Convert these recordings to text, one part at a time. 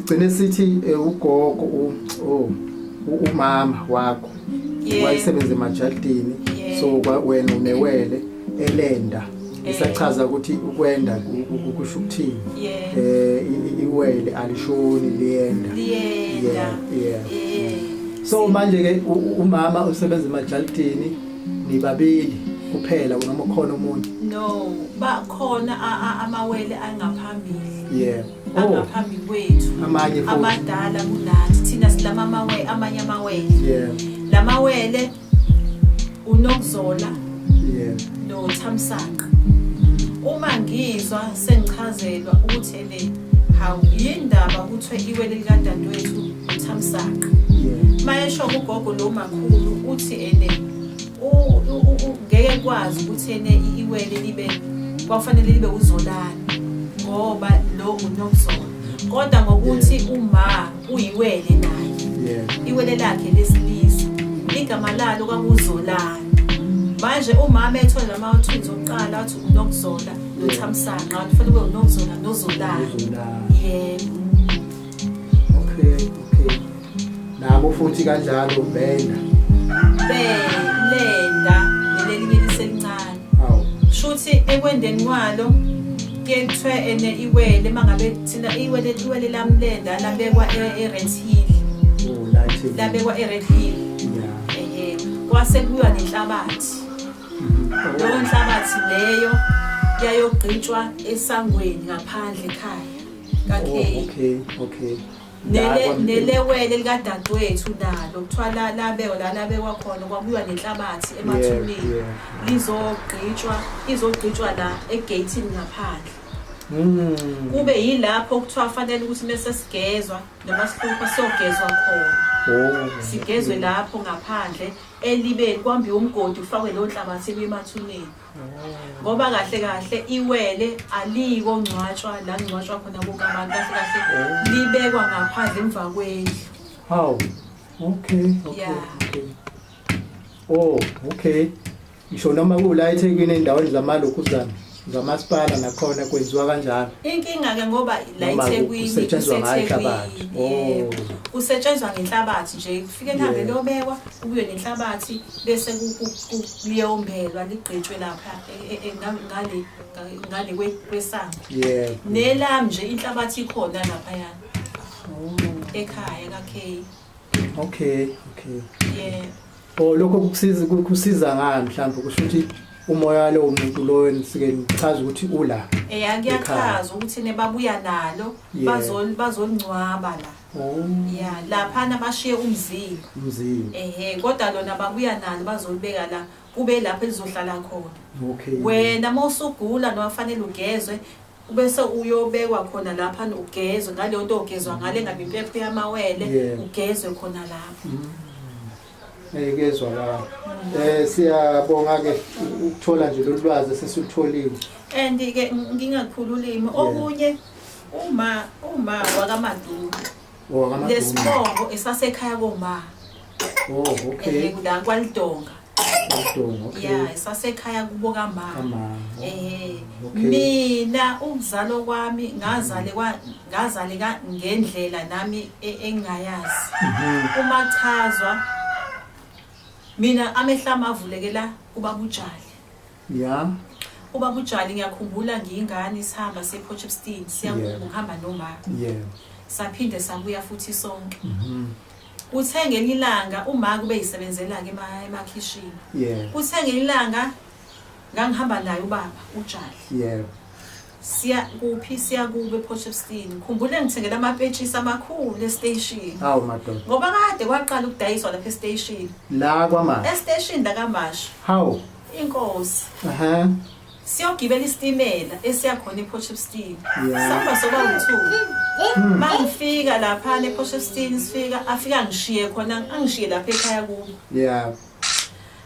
Sigcine sithi ugogo oh umama wakho wayesebenza emajardini, so wena unewele elenda, isachaza ukuthi ukwenda kusho ukuthini. Iwele alishoni, liyenda. Liyenda. Yeah. So manje ke umama usebenza emajardini, nibabili kuphela noma khona omunye? No, bakhona amawele angaphambili. Oh. Angaphambi kwethu. Amanye futhi. Abadala kunathi. Thina silama amawe, amanye amawele. Lamawele uNokuzola noThamsanqa. Uma ngizwa sengichazelwa ukuthi ene hawu, yindaba kuthiwe iwele likadadewethu uThamsanqa. Mayesho ugogo lo makhulu uthi ene ngeke kwazi ukuthi ene iwele libe kwafanele libe uZolani ngoba lo uNokuzola, kodwa ngokuthi uma uyiwele naye iwele lakhe lesilisa igama lalo kwakuZolani. Manje umama ethola lama twins okuqala wathi uNokuzola noThamsanqa, kufanele kube uNokuzola noZolani. Yebo. Okay, nabo futhi kanjalo benda. Belenda lelelinye liselincane. Awu. Shuthi ekwendeni kwalo kuye kuthiwe ene iwele mangabe thina iwele lami lenda labekwa e-Red Hill. Oh, la eThekwini. Labekwa e-Red Hill. Ehe, kwase kubuywa nenhlabathi. Leyo nhlabathi leyo yayogqitshwa esangweni ngaphandle ekhaya ka-K. Oh, okay. Nelewele likadadewethu nalo kuthiwa labekwa la labekwa khona, kwabuywa nenhlabathi emathuneni. Lizogqitshwa, izogqitshwa la egeyithini ngaphandle. Kube yilapho kuthiwa fanele ukuthi mese sigezwa noma sihlupha siyogezwa khona. Sigezwe lapho ngaphandle elibeni, kwambiwe umgodi ufakwe leyo nhlabathi emathuneni. Ngoba kahle kahle iwele aliko ngcwatshwa la ngcwatshwa khona bonke abantu, kahle kahle libekwa ngaphandle emva kwendlu. How? Okay. Okay. Oh, okay. Ngisho noma kula eThekwini endaweni zamalokhuzana zamasipala nakhona kwenziwa kanjalo. Inkinga ke ngoba la Noma eThekwini kusetshenzwa ngayo kuseThekwini, inhlabathi. Yebo. Oh. Kusetshenzwa ngenhlabathi nje, kufike kuhambe kuyobekwa, kubuywe nenhlabathi bese kuyombelwa ligqitshwe lapha ngale kwesango. Nelami nje inhlabathi ikhona laphayana. Ekhaya ka-K. Okay. Yeah. Oh, lokho kukusiza ngani mhlawumbe kusho ukuthi umoya lo muntu lo nisike nichaza ukuthi ula. Kuyachaza ukuthi nebabuya nalo bazolingcwaba la. Oh. Yeah, laphana bashiye umzimba. Umzimba. Ehhe, kodwa lona babuya nalo bazolibeka la kube lapho elizohlala khona. Okay. Wena mawusugula noma fanele ugezwe ubese uyobekwa khona lapha ugezwe ngaleyo nto ogezwa ngale ngabe impepho yamawele ugezwe khona lapho. Kezwakala. Siyabonga ke ukuthola nje lolu lwazi esesilutholile. And ke ngingakhululimi okunye uma wakaMadume. WakaMadume. Lesibongo esasekhaya koma. Oh, okay. La kwaLidonga. Kwalidonga, okay. Yeah, esasekhaya kubo kama. Kama. Okay. Mina ukuzalwa kwami ngazaleka ngendlela nami engingayazi. Uma chazwa mina amehlo ami avulekela ubaba uJali. Yeah. Ubaba uJali ngiyakhumbula ngiyingane sihamba siye Port Shepstone siyahamba nomama. Yeah. Saphinde sabuya futhi sonke. Kuthe ngelinye ilanga uma kube yisebenzela ke emakhishini. Yeah. Kuthe ngelinye ilanga ngangihamba naye ubaba uJali. Yeah. Siya kuphi, siya kube ePort Shepstone. Khumbule ngithengela amapetshisi amakhulu estation. Hawu madoda. Ngoba kade kwaqala ukudayiswa lapha estation. La kwaMashu. Estation la kaMashu. Hawu. Inkosi. Aha. Siyogibela isitimela esiya khona ePort Shepstone. Yeah. Sihamba soba u2. Mangifika lapha ePort Shepstone sifika afika ngishiye khona angishiye lapha ekhaya kubo. Yeah.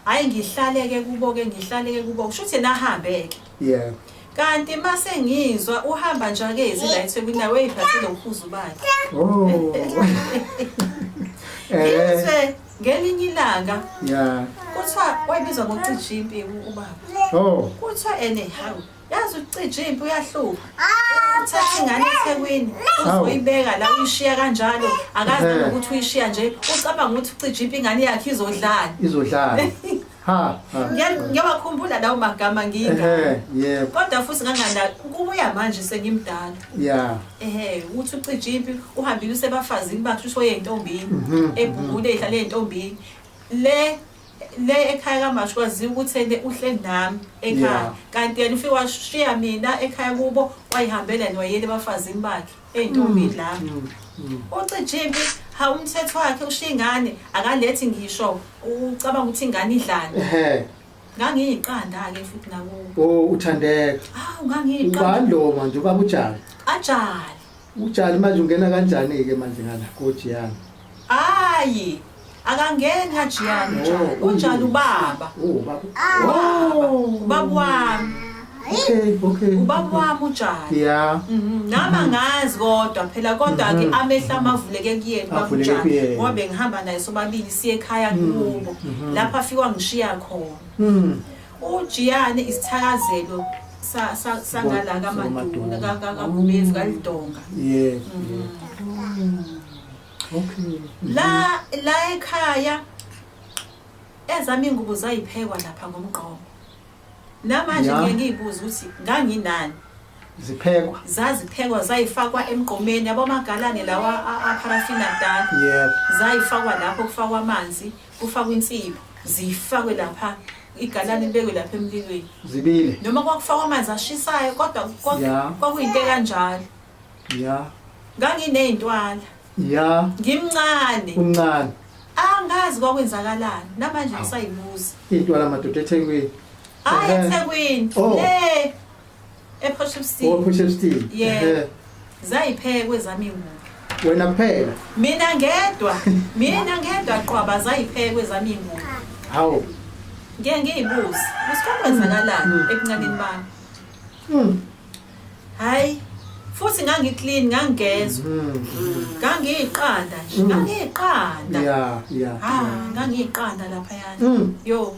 Hayi ngihlaleke kubo ke ngihlaleke kubo. Kusho ukuthi nahambe ke. Yeah. Kanti mase ngizwa uhamba nje akezi la eThekwini nawe uyiphathele uphuzu bakhe. Oh. Ngizwe ngelinye ilanga. Yeah. Kuthiwa wayibizwa ngoCijimpi ubaba. Oh. Kuthiwa ene hawu yazi uCijimpi uyahlupha. Uthatha ingane eThekwini uzoyibeka la, uyishiya kanjalo, akazi nanokuthi uyishiya nje, ucabanga ukuthi ucijiphi ingane yakhe izodlala. Izodlala. Ha. Ngiyawakhumbula lawo magama ngiyingane. Yebo. Kodwa futhi ngangana kubuya manje sengimdala. Yeah. Ehhe, ukuthi ucijiphi uhambile usebafazini bakhe, usho yentombini, ebhungule ihlale entombini. Le le ekhaya kaMashu kwaziwa ukuthi ene uhleli nami ekhaya. Kanti yena ufike washiya mina ekhaya kubo, wayihambela noyena ebafazini bakhe ey'ntombini lapho. Ucijimpi ha umthetho wakhe ushiya ingane akalethi ngisho ucabanga ukuthi ingane idlani. Ngangiyiqanda-ke futhi nakubo. Oh, uthandeka. Hawu, ngangiyiqanda. Ubani lo manje, ubaba uJali? Ajali. UJali manje ungena kanjani-ke manje ngala koJiyane? Hayi, akangeni kaJiyane uJali. Oh, uJali ubaba. Oh, ubaba. Ubaba. Oh. Ubaba wami. Okay, okay. Ubaba wami uJali. Yeah. Nami angazi kodwa phela, kodwa ke amehlo amavuleke kuyena ubaba Avuleke uJali. kuyena. Ngoba bengihamba naye sobabili siye ekhaya kubo. Lapho afika ngishiya khona. UJiyane isithakazelo sangala kaMaduna, kaBubevu, kaLidonga. Yeah. Okay. La la ekhaya ezami ingubo zayiphekwa lapha ngomgqomo. Namanje ngiye ngiyibuza ukuthi nganginani. Ziphekwa. Zaziphekwa, zayifakwa emgqomeni, yabo amagalane lawa apharafina kudala. Yebo. Zayifakwa lapho, kufakwa amanzi, kufakwa insipho, zifakwe lapha, igalane libekwe lapha emlilweni. Zibile. Noma kwakufakwa amanzi ashisayo, kodwa kwakuyinto kanjalo. Nganginey'ntwala. Ngimncane. Umncane. Angazi kwakwenzakalani. Namanje ngisayibuza. Iy'ntwala madoda eThekwini. Hayi eThekwini. Le ePort Shepstone. Oh, Port Shepstone. Yeah. Zayiphekwe zami ingubo. Wena kuphela? Mina ngedwa. Mina ngedwa qwaba, zayiphekwe zami ingubo. Hawu. Ngeke ngiyibuze. Ukuthi kwakwenzakalani ebuncaneni bami. Hayi. Futhi ngangiclean, ngangigezwa. Ngangiyiqanda nje, ngangiyiqanda. Yeah, yeah. Ah, ngangiyiqanda lapha yana. Yo.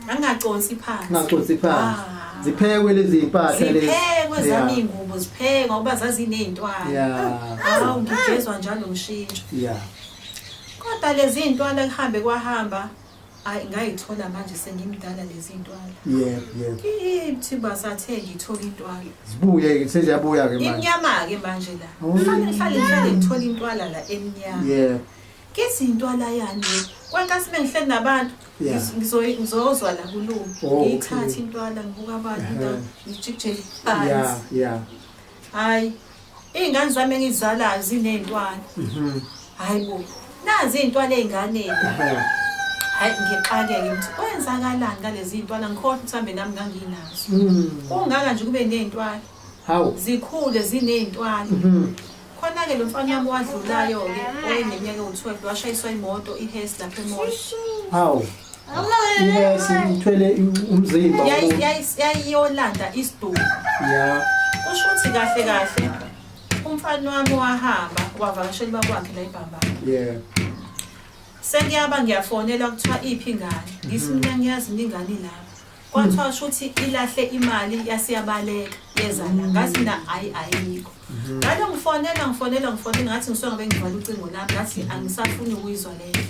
Ngangaconsi phansi. Ngaconsi phansi. Ziphekwe lezi impahla lezi. Ziphekwe zami ingubo, ziphekwe ngoba zazinezintwana. Yeah. Hawu, ngigezwa njalo ngishintsha. Yeah. Kodwa lezi intwana kuhambe kwahamba, ayi ngayithola manje sengimdala lezi intwana. Yeah, yeah. Ithi basathe ngithola intwala. Zibuye seziyabuya ke manje. Imnyama ke manje la. Kufanele ngihlale ngithola intwala la emnyama. Yeah. Kithi intwala yani? Kwankathi mengihleli nabantu ngizozwa la kulungu. Ngiyithatha intwala ngibuka abantu ngijikijele phansi. Yeah, yeah. Hayi. Izingane zami engizalayo zinezintwala. Hayi bo. Nazi izintwala ezinganeni. Hayi ngixakeke ngithi kwenzakalani ngalezi zintwala, ngikhohlwa ukuthi hambe nami nganginazo. Kungaka nje kube nezintwala. Hawu. Zikhule zinezintwala. Khona ke lo mfana wami wadlulayo ke owayeneminyaka ewu-12 washayiswa imoto iHertz lapha eMall. Hawu. Yes, ithwele umzimba. Yayiyolanda isidumbu. Yeah. Kusho ukuthi kahle kahle umfana wami wahamba wavakashela ubaba wakhe la eBhambana. Yeah. Sengiyaba ngiyafonela kuthiwa iphi ingane. Ngithi mina ngiyazi mina ingane ilapha. Kwathiwa shuthi ilahle imali yasiyabaleka yeza la. Ngathi mina hayi ayikho. Ngalo ngifonela ngathi ngisuke ngabe ngivala ucingo lami, ngathi angisafuni ukuyizwa leyo.